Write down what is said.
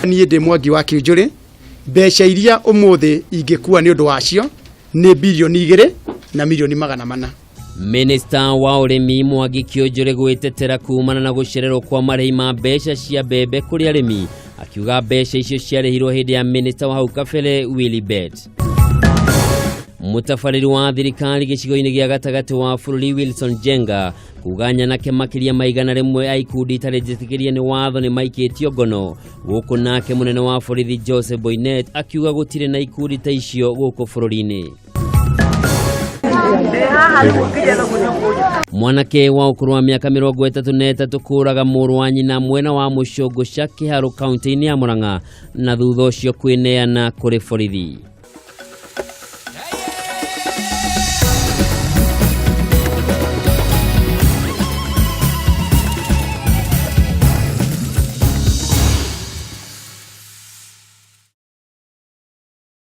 Niĩ ndĩ Mwangi wa Kĩũnjũrĩ, mbeca iria ũmũthĩ ingĩkua nĩ ũndũ wacio nĩ birioni 2 na mirioni 400. Minista wa ũrĩmi Mwangi Kĩũnjũrĩ gwĩtetera kumana na gũcererwo kwa marĩhi ma mbeca cia mbembe kũrĩ arĩmi, akiuga mbeca icio ciarĩhirwo hĩndĩ ya minista wa hau kabere Willy Bett. Mũtabarĩri wa thirikari gĩcigo-inĩ gĩa gatagatĩ wa bũrũri Wilson Jenga kuga nyanake makĩria ma 100 a ikundi itarĩ njĩtĩkĩrie nĩ watho nĩ maikĩtio ngono gũkũ, nake mũnene wa borithi Joseph Boinnet akiuga gũtirĩ na ikundi ta icio gũkũ bũrũri-inĩ. Mwanake wa ũkũrũ wa mĩaka 33 kũraga mũrũ wa nyina mwena wa Mũcũngũ ca Kĩharũ, kaunti-inĩ ya Mũrang'a, na thutha ũcio kwĩneana kũrĩ borithi.